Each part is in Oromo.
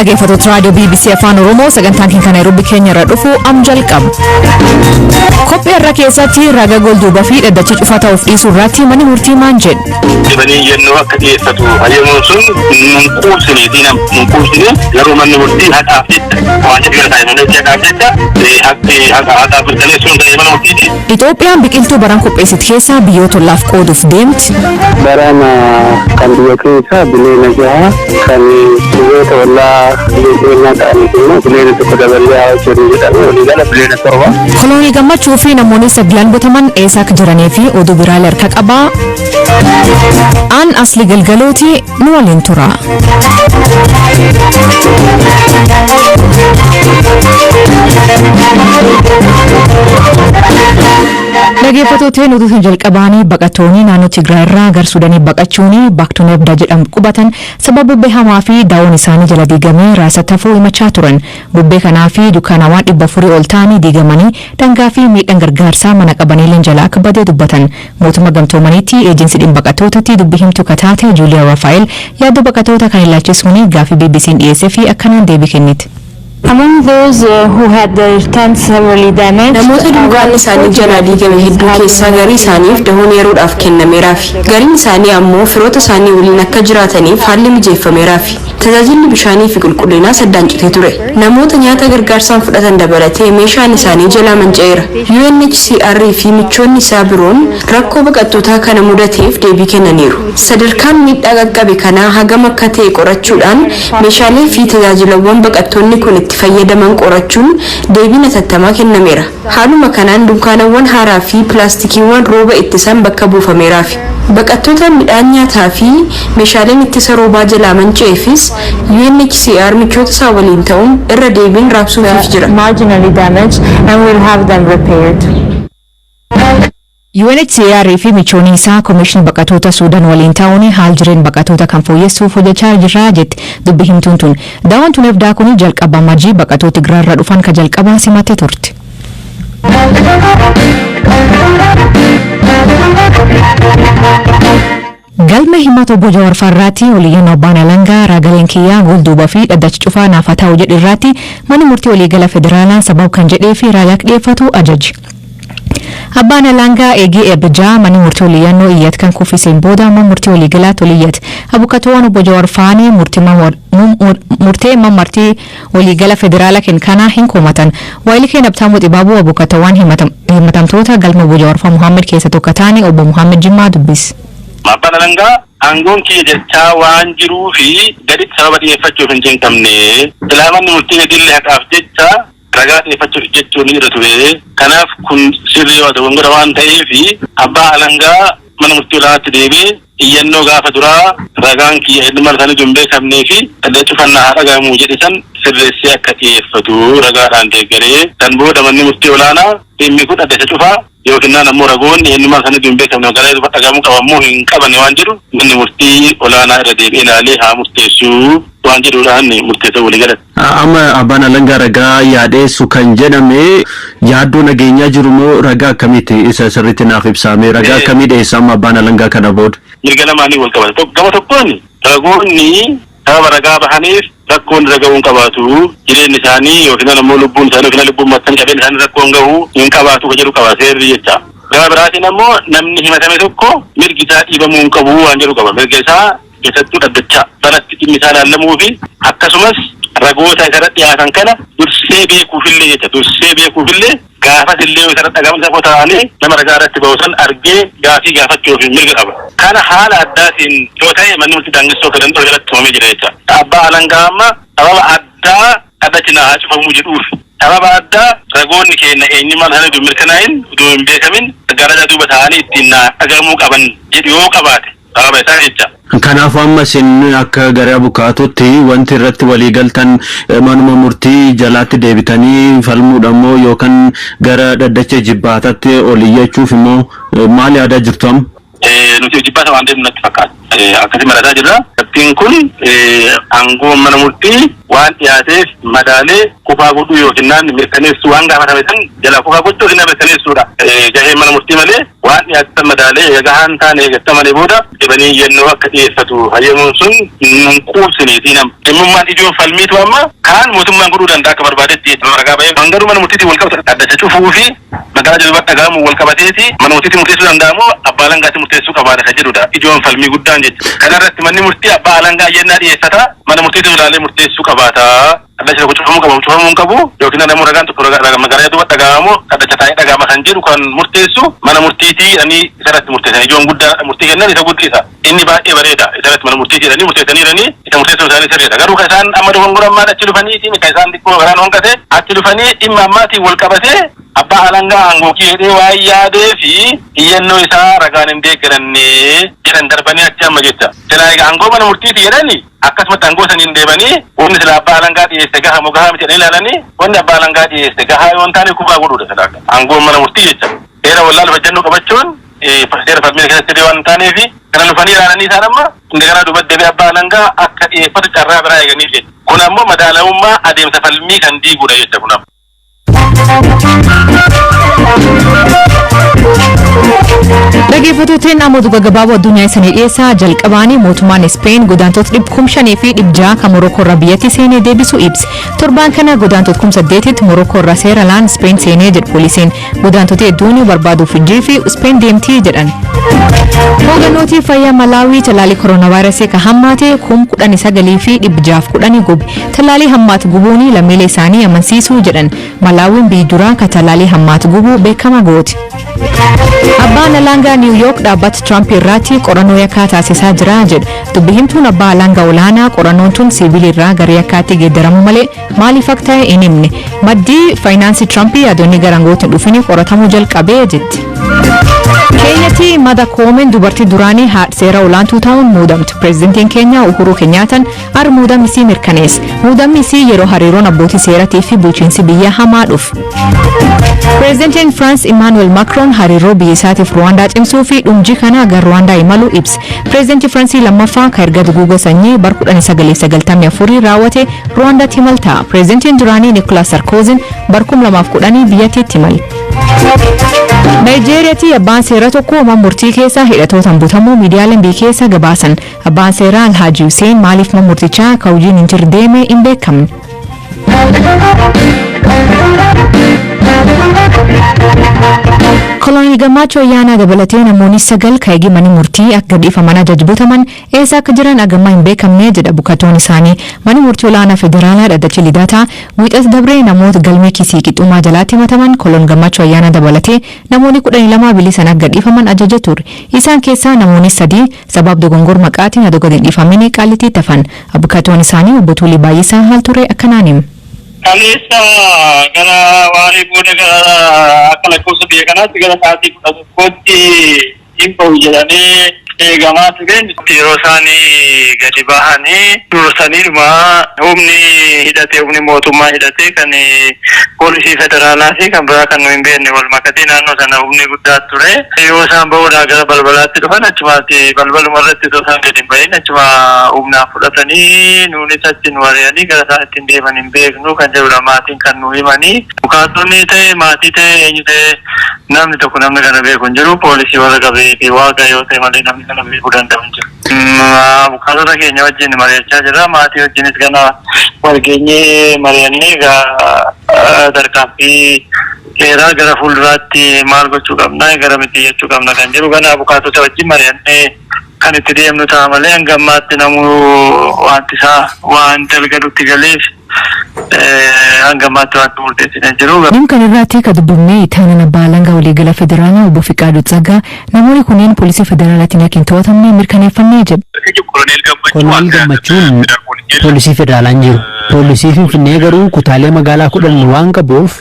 Dhaggeeffattoota raadiyoo BBC Afaan Oromoo, sagantaan keenya Naayiroobii keenya irra dhufu am jalqaba. Qophii har'a keessatti raga golduubaa fi dhaddacha cufaa ta'uuf dhiisuu irratti manni murtii maal jedhe? Dibanii yennoo akka dhiyeeffatu hayyamuun sun nun quubsine, nun quubsine. Garuu manni murtii haqaaf jecha waan jedhu gara taa'e haqaaf jecha haqi haqa mirkaneessuun ta'e mana murtiiti. Itoophiyaan biqiltuu baran qopheessite keessaa biyyoota ollaaf qooduuf deemti. Barana kan biyya keessaa biliyoona 6, kan biyyoota ollaa biyya keenyaa ta'aniif immoo biliyoona 1 daballee haa hojjennu jedhamee, waliigala biliyoona 7. Kolonii Gammachuu fi namoonni sagalan butaman eessa akka jiranii fi oduu biraa harka qabaa. Aan Asli Galgalooti, nu waliin tura. Dhaggeeffattoota, oduu hin jalqabaanii baqattoonni naannoo Tigraay irraa gara Sudaanii baqachuun Baaktuun Abdaa jedhamu qubatan sababa bubbee hamaa fi daa'oon isaanii jala diigamee raasatti hafuu himachaa turan. Bubbee kanaa fi dukkaanawwan 400 ol ta'anii diigamanii dhangaa fi miidhaan gargaarsaa mana qabaniileen jala akka badee dubbatan. Mootummaa Gamtoomaniitti eejensi dhimma baqattootatti dubbii himtuu kataate Juuliyaa Raafaa'el yaaddoo baqattoota kan ilaalchisuun gaaffii BBC'n dhiyeessee fi akkanaan deebii kennite. Among those who had their tents severely damaged, Namoota dunkaanni isaanii jalaa diigame hedduu keessaa garii isaaniif dahoon yeroodhaaf kennameeraafi. Gariin isaanii ammoo firoota isaanii waliin akka jiraataniif haalli mijeeffameeraafi. Tajaajilli bishaanii fi qulqullinaa saddaan citee ture. Namoota nyaata gargaarsaan fudhatan dabalatee meeshaan isaanii jalaa manca'eera. UNHCR fi michoonni isaa biroon rakkoo baqattootaa kana mudateef deebii kennaniiru. Sadarkaan miidhaa qaqqabe kanaa hagam akka ta'e qorachuudhaan, meeshaalee fi tajaajilawwan baqattoonni kun itti fayyadaman qorachuun deebiin hatattamaa kennameera. Haaluma kanaan dunkaanawwan haaraa fi pilaastikiiwwan rooba ittisan bakka buufameeraafi. Baqattoota midhaan nyaataa fi meeshaaleen ittisa roobaa jalaa manca'eefis UNHCR michoota isaa waliin ta'uun irra deebiin raabsuufiif jira. Marginally damaged and we'll have them repaired. UNHCR fi michoonni isaa Koomishinii Baqattoota Suudaan waliin ta'uun haal jireenya baqattoota kan fooyyessuuf hojjechaa jira jetti dubbi himtuun tun. Daawwan tun efdaa kun jalqaba majii baqattoota Tigraay irraa dhufan ka jalqabaa simattee turte. Galma himata obbo Jawar Farraatti oliyyannoo abbaan alangaa ragaleen kiyyaa golduuba fi dhaddacha cufaa naaf haa ta'u jedhu irratti manni murtii waliigala federaalaa sababa kan jedhee fi ragaa dhiyeeffatu ajaje. Abbaan alangaa eegee eebbijaa manni murtii oliyyannoo iyyat kan kuffiseen booda amma murtii waliigalaatti oliyyate. Abukatoowwan obbo Jawar Faanii murtee murtii waliigala federaalaa kennu kana hin komatan. Waayilii keenya Abtaamuu Xibaabuu abukatoowwan himatamtoota galma obbo Jawar Faa Muhammad keessa tokko ta'anii obbo Muhammad Jimmaa dubbise. Abbaan alangaa aangoon kiyya jechaa waan jiruu fi gaditti sababa dhiyeeffachuuf hin cinqamne, silaa manni murtii gadillee haqaaf jecha ragaa dhiyeeffachuuf jechuun ni irra ture. Kanaaf kun sirrii waa dogongora waan ta'eef, abbaa alangaa mana murtii olaanaatti deebi'ee iyyannoo gaafa duraa ragaan kiyya heddummaan isaanii hin beekamnee fi dhaddacha cufannaa haa dhagahamuu jedhe san sirreessee akka dhiyeeffatu ragaadhaan deeggaree, kan booda manni murtii olaanaa dhimmi kun dhaddacha cufaa yookiin ammoo ragoonni eenyummaan isaanii hin beekamne magaalaa dhagahamuu qaban hin qabanne waan jedhu manni murtii olaanaa irra deebi'ee ilaalee haa murteessuu waan jedhuudhaan murteessa walii galate. Amma abbaan alangaa ragaa yaadheessu kan jedhame yaaddoo nageenyaa jiru moo ragaa akkamiiti? Isa sirriitti naaf ibsaame, ragaa akkamii dhiyeessa amma abbaan alangaa kana booda? Mirga lamaanii wal qabata. Gama tokkoon ragoonni sababa ragaa bahaniif rakkoon raga'uu hin qabaatu, jireenyi isaanii yookiin ammoo lubbuun isaanii yookiin lubbuun maxxan qabeenya isaanii rakkoon gahuu hin qabaatu kan jedhu qaba seerri jecha. Gama biraatiin ammoo namni himatame tokko mirgi isaa dhiibamuu hin qabu waan jedhu qaba. Mirga isaa keessattuu dhaddacha banatti dhimmi isaa ilaallamuu fi akkasumas ragoota isarratti dhiyaatan kana dursee beekuufillee jecha, dursee beekuufillee, gaafas illee isarratti dhagahamni isaa ta'anii nama ragaa irratti bahu san argee gaafii gaafachuuf mirga qaba. Kana haala addaatiin yoo ta'e manni murtii daangessuu akka danda'u jalatti tumamee jira jecha. Abbaa alangaa amma sababa addaa dhaddachi naa haa cufamuu jedhuuf, sababa addaa ragoonni keenya eenyummaan isaanii utuu mirkanaa'in, utuu hin beekamin garaja duuba ta'anii ittiin naa dhagahamuu qaban jedhu yoo qabaate sababa isaa jecha. Kanaafuu amma isin akka garee abukaatootti wanti irratti walii galtan manuma murtii jalaatti deebitanii falmuudha immoo yookaan gara dhaddacha jibbaataatti ol iyyachuuf immoo maal yaadaa jirtu amma? Nuti jibbaata waan deemnu natti fakkaata. Akkasii marataa jirra. Murtiin kun aangoo mana murtii Waan dhiyaateef madaalee kufaa godhuu yookiin mirkaneessuu, waan gaafatame san jala kufaa gochuu yookiin mirkaneessuudha. Gaheen mana murtii malee waan dhiyaate madaalee eega gahaan taane eeggattamanii booda dhibanii yennoo akka dhiyeeffatu hayyamuun sun nun quubsineetii nama. Dhimmummaan ijoon falmiitu amma kaan mootummaan godhuu danda'a akka barbaadetti ragaa ba'ee hangaruu mana murtiitiin wal qabata dhaddacha cufuu fi magaalaa jalbatti dhaga'amu wal qabateeti mana murtiitti murteessuu danda'amu abbaa alangaatti murteessuu qabaata kan jedhudha ijoon falmii guddaan jechuudha. Kanarratti manni murtii abbaa alangaa yennaa dhiyeeffata, mana murtiitti ilaalee murteessuu qabaata. Dhaddacha tokko cufamuu qabu, cufamuu hin qabu, yookiin namni ragaan tokko magaalaa duuba dhaga'amu dhaddacha taa'ee dhaga'ama kan jedhu kan murteessu mana murtiitii jedhanii isarratti murteessan. Ijoon guddaa murtii kennan isa guddisa. Inni baay'ee bareeda, isarratti mana murtiitii jedhanii murteessaniiranii isa murteessuun isaanii sirriidha. Garuu kan isaan amma dogongoran maal, achi dhufaniitiin kan isaan xiqqoo garaan honqate, achi dhufanii dhimma ammaatiin wal qabatee abbaa alangaa aangoo jedhee waan yaadee fi iyyannoo isaa ragaan hin deeggaranne jedhan darbanii achi amma jecha. Silaa egaa aangoo mana murtiiti jedhani akkasumatti aangoo saniin deemanii wanni sila abbaa alangaa dhiyeesse gahaa moo gahaa miti jedhanii ilaalanii, wanni abbaa alangaa dhiyeesse gahaa yoo hin taane kufaa godhuudha silaa aangoon mana murtii jecha. Seera wallaaluuf ejjennoo qabachuun seera falmii keessatti waan hin taaneefi kana dhufanii ilaalanii isaan amma indagana duubatti deebi'ee abbaa alangaa akka dhiyeeffatu carraa biraa eeganiif jecha. Kun ammoo madaalawummaa adeemsa falmii kan diigudha jecha kun amma. Dhaggeeffattootaan, amma oduu gaggabaaboo addunyaa isanii dhiyeessaa. Jalqabaanii mootummaan Ispeen godaantota 5,600 kan Morookoo irraa biyyatti seenee deebisuu ibse. Torbaan kana godaantota 8,000tti Morookoo irraa seera alaan Ispeen seenee jedhu poolisiin. Godaantota hedduun barbaaduuf hojii fi Ispeen deemtii jedhan. Hoogganooti fayyaa Malaawii talaalii kooronaavaayirasii kan hammaate 19,610 gube. Talaalii hammaatu gubuun lammiilee isaanii amansiisuu jedhan. Malaawiin biyyi duraa kan talaalii hammaatu gubuu beekama gooti. Abbaan alangaa Niw Yoork dhaabbata Tiraamp irratti qorannoo yakkaa taasisaa jira jedha. Dubbi himtuun abbaa alangaa olaanaa qorannoon tun siviilii irraa gara yakkaatti geeddaramu malee maaliif akka ta'e hin himne. Maddii faayinaansii Tiraamp yaadonni gara aangootti hin dhufin qoratamuu jalqabee jetti. Keenyatti Mada Koomeen dubartii duraanii haadha seera olaantuu ta'uun muudamtu. Pireezidantiin keenya Uhuru Kenyaatan har muudamni isii mirkaneesse. Muudamni isii yeroo hariiroon abbootii seeratii fi bulchiinsi biyya hamaa dhufu. Pireezidantiin Firaans Imaanuweel Maakroon hariiroo biyya isaatiif Ruwaandaa cimsuu fi dhumji kana gara Ruwaandaa imalu ibse. Pireezidantii Firaansii lammaffaa kan erga duguuga sanyii bar 1994 raawwate Ruwaandaatti imalta. Pireezidantiin duraanii Nikolaas Sarkoozin bar 2010 biyyattiitti imale. Naayijeeriyaatti abbaan seeraa tokko mana murtii keessa hidhatootaan butamuu miidiyaaleen biyya keessa gabaasan. Abbaan seeraa Alhaaji Hussein maaliif mana murtichaa akka hojiin hin jirre deeme hin beekamne. Koloneel Gammachuu Ayyaanaa dabalatee namoonni sagal kan eegamanii murtii akka gadhiifaman ajaja butaman eessa akka jiran hagammaa hin beekamne jedha bukatoon isaanii. Manni murtii olaanaa federaalaa dhaddacha Lidataa wiixata dabree namoota galmee kisii qixxummaa jalaatti himataman Koloneel Gammachuu Ayyaanaa dabalatee namoonni 12 bilisan akka gadhiifaman ajaja ture. Isaan keessaa namoonni sadii sabab dogongor maqaatiin adoo gadi hin dhiifamin qaallittii tafan. Bukatoon isaanii obbo Tuulii Baay'isaa haal ture akkanaan himu. Kaleessa gara waaree booda, gara akka lakkoofsa biyya kanaatti gara sa'aatii 11tti hin bahu jedhamee eegamaa ture. Yeroo isaanii gadi bahanii dursaniidhuma humni hidhatee, humni mootummaa hidhatee, kan poolisii federaalaa fi kan biraa kan nu hin beekne wal makatee naannoo sana humni guddaa ture. Yoo isaan bahuudhaa gara balbalaatti dhufan, achumaatti balbaluma irratti osoo isaan gadi hin bahin achuma humnaan fudhatanii, nuunis achi nu ari'anii gara isaan ittiin deeman hin beeknu kan jedhudha maatiin kan nu himanii. Bukaatonni ta'e, maatii ta'e, eenyu ta'e, namni tokko namni kana beeku hin jiru. Poolisii warra qabee fi waaqa yoo ta'e malee namni kana beekuu danda'u hin jiru. Bukaatota keenya wajjin mari'achaa jirra. Maatii wajjinis gana walgeenyee mari'annee egaa tarkaanfii seeraa gara fuulduraatti maal gochuu qabna, gara miti jechuu qabna kan jiru gana bukaatota wajjin mari'annee kan itti deemnu ta'a malee hanga ammaatti namuu wanti isaa waan dalgalutti galeef hanga ammaatti wanti murteessine jiru. Dhimma kana irratti kan dubbifne itti abbaa alangaa waliigala federaalaa obbo Fiqaaduu Tsaggaa namoonni kunneen poolisii federaalaatiin akka hin to'atamne mirkaneeffannee jedhu. Koloneel Gammachuun poolisii federaalaan jiru. Poolisii Finfinnee garuu kutaalee magaalaa 10 waan qabuuf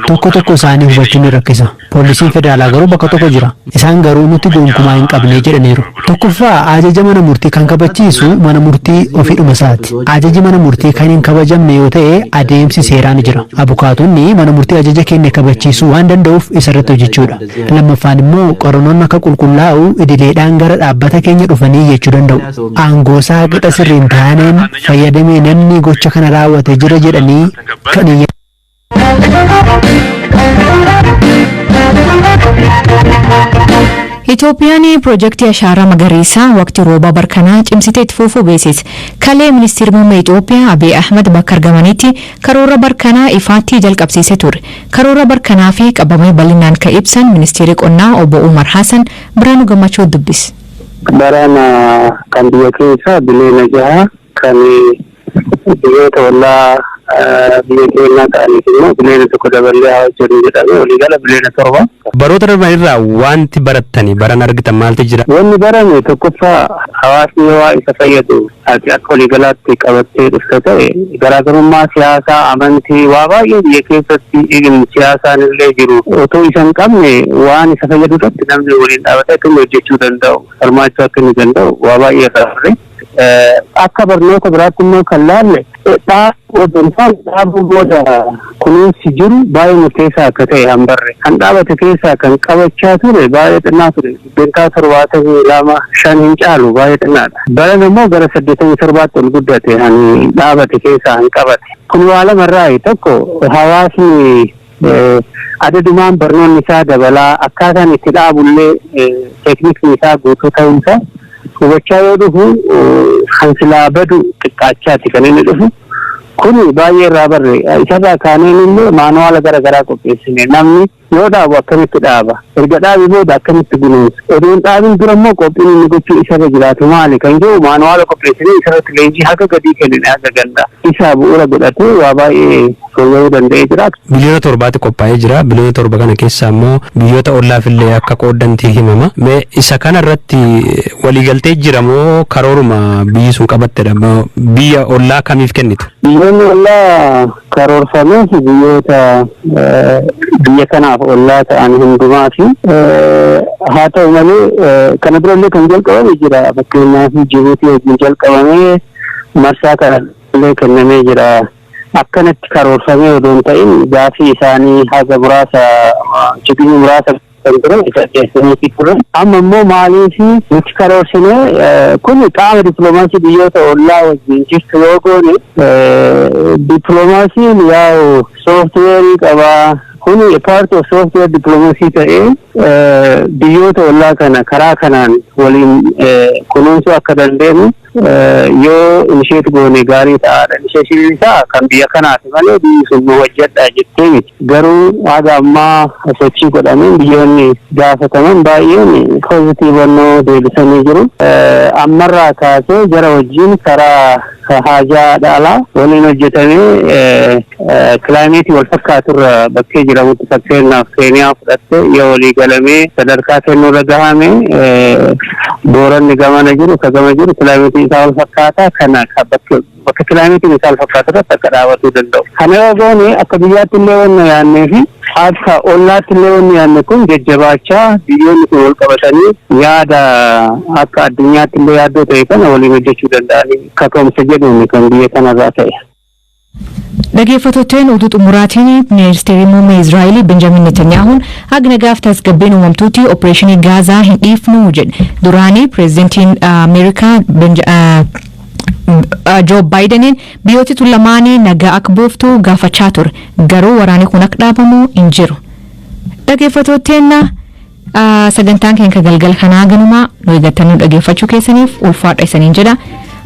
tokko tokko isaanii hubachuun ni rakkisa. Poolisiin federaalaa garuu bakka tokko jira. Isaan garuu nuti gonkumaa hin qabne jedhaniiru. Tokkoffaa, ajaja mana murtii kan kabachiisu mana murtii ofiidhuma isaati. Ajaji mana murtii kan hin kabajamne yoo ta'e, adeemsi seeraa ni jira. Abukaatonni mana murtii ajaja kenne kabachiisuu waan danda'uuf isarratti hojjechuudha. Lammaffaan immoo, qorannoon akka qulqullaa'u idileedhaan gara dhaabbata keenya dhufanii jechuu danda'u. Aangoo isaa qixa sirriin taaneen fayyadamee namni gocha kana raawwate jira jedhanii kan Itoophiyaan piroojeektii ashaaraa magariisaa waqtii roobaa barkanaa cimsitee itti fufuu beeksise. Kalee ministeerri muummee Itoophiyaa Abiy Ahmed bakka argamanitti karoora barkanaa ifaatti jalqabsiisee ture. Karoora barkanaa fi qabamee bal'inaan kan ibsan ministeerri qonnaa obbo Umar Hassan Biraanuu Gammachuu dubbise. Barana kan biyya keessaa biliyoona 6, kan biyyoota ollaa biyya keenyaa ta'aniif immoo biliyoona 1 daballee haa hojjennu jedhamee waliigala biliyoona 7. Baroota darban irraa wanti barattanii baran argitan maaltu jira? Wanni barame, tokkoffaa, hawaasni yoo waa isa fayyadu ati akka waliigalaatti qabattee dhufte ta'e, garaagarummaa siyaasaa, amantii, waa baay'ee biyya keessatti siyaasaan illee jiru otoo isa hin qabne, waan isa fayyadu irratti namni waliin dhaabatee akka inni hojjechuu danda'u, hirmaachuu akka inni danda'u waa baay'ee irraa barre. Akka barnoota biraatti immoo kan laalle, dhaabuu dhaabuu booda kunuunsi jiru baay'ee murteessaa akka ta'e han barre. Kan dhaabate keessaa kan qabachaa ture baay'ee xinnaa ture. 72% 5 hin caalu, baay'ee xinnaadha. Baran immoo gara 87tti ol guddate han dhaabate keessaa han qabate. Kun waa lamarraa: tokko, hawaasni adadumaan barnoonni isaa dabalaa, akkaataan itti dhaabullee teeknikni isaa guutuu ta'uunsaa hubachaa yoo dhufu, kan silaa badu xiqqaachaati kan inni dhufu. Kun baay'ee irraa barre. Isarraa kaaneen illee maanuwaala gara garaa qopheessine. Namni yoo dhaabu akkamitti dhaaba, erga dhaabi booda akkamitti kunuunsa, oduun dhaabin dura immoo qophiin inni gochuu isarra jiraatu maali kan jedhu maanuwaala qopheessine, isarratti leenjii haga gadii kennine, haga gandaa isaa bu'uura godhatee waa baay'ee fooyya'uu danda'ee jira. Biliyoona 7tu qophaa'ee jira. Biliyoona 7 kana keessa immoo biyyoota ollaaf illee akka qooddanti himama. Mee isa kana irratti waliigaltee jira moo karooruma biyyi sun qabattedha? Moo biyya ollaa kamiif kennitu? Biyyoonni ollaa karoorfameef biyyoota biyya kanaaf ollaa ta'an hundumaa fi haa ta'u malee, kana durallee kan jalqabame jira. Fakkeenyaaf, Jibuutii wajjin jalqabamee marsaa kana illee kennamee jira. Akkanatti karoorfamee odoo hin ta'in, gaafii isaanii haga muraasa, chiginyi muraasa kan ture isa dhiyeessaniifi ture. Amma immoo maaliif nuti karoorsine? Kun qaama dippiloomaasii biyyoota ollaa wajjin jirtu yoo goone, dippiloomaasiin yaa'u sooftiweerii qabaa. Kun part of software diplomacy ta'ee, biyyoota ollaa kana karaa kanaan waliin kunuunsuu akka dandeenyu yoo initiate goone gaarii ta'aadha. Initiatiiviin isaa kan biyya kanaati malee biyyi sun nu hojjedha jettee miti. Garuu haga ammaa sochii godhameen biyyoonni gaafataman baay'een positive deebisanii jiru. Ammarraa kaasee jara wajjin karaa haajaa dhaalaa waliin hojjetamee, climateii wal fakkaaturra bakkee jiramutti, fakkeenyaaf Keeniyaa fudhatte, yoo walii galamee sadarkaa kennuurra gahame, Booranni gamana jiru ka gama jiru climateiin isaa wal fakkaataa kana bakka climateiin isaa wal fakkaatu irratti akka dhaabatuu danda'u. Kana yoo goone, akka biyyaatti illee wanna yaannee fi akka ollaatti illee wanni yaanne kun jajjabaachaa, biyyoonni kun wal qabatanii yaada akka addunyaatti illee yaaddoo ta'e kana waliin hojjechuu danda'anii kaka'umsa jedhuun kan biyya kanarraa ta'e. Dhaggeeffattootni, oduu xumuraatiin, ministeerri muummee Israa'el Benjamin Netanyahuun haga nagaaf tasgabbiin uumamtuutti opereeshinii Gaazaa hin dhiifnu jedhe. Duraanii pireezidantiin Ameerikaa Joo Baayideniin biyyooti tun lamaanii nagaa akka buuftu gaafachaa ture. Garuu waraanni kun akka dhaabamu hin jiru. Dhaggeeffattootni, sagantaan keenya galgala kanaa ganumaa nu eeggatanii dhaggeeffachuu keessaniif ulfaadha isaniin jedha.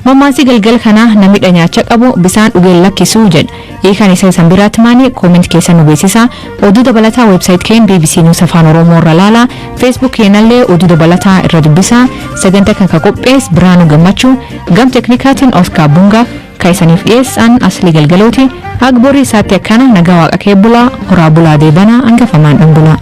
Mammaasii galgala kanaa "Namni nyaacha qabu bisaan dhugeen lakkisuu" jedha. Hiikan isa isan biraatti maani? Comment keessan nu beeksisa. Oduu dabalataa website keenya BBC News Afaan Oromoo irra laala. Facebook keenyallee oduu dabalataa irra dubbisa. Sagantaa kan ka qophees Biraanuu Gammachuu, gam teknikaatiin Oscar Bunga, kan isaniif dhiyeessan Aslii Galgalooti. Agborii isaatti akkana nagaa waaqa kee bulaa, horaa bulaa, deebanaa hangafamaan dhan bulaa.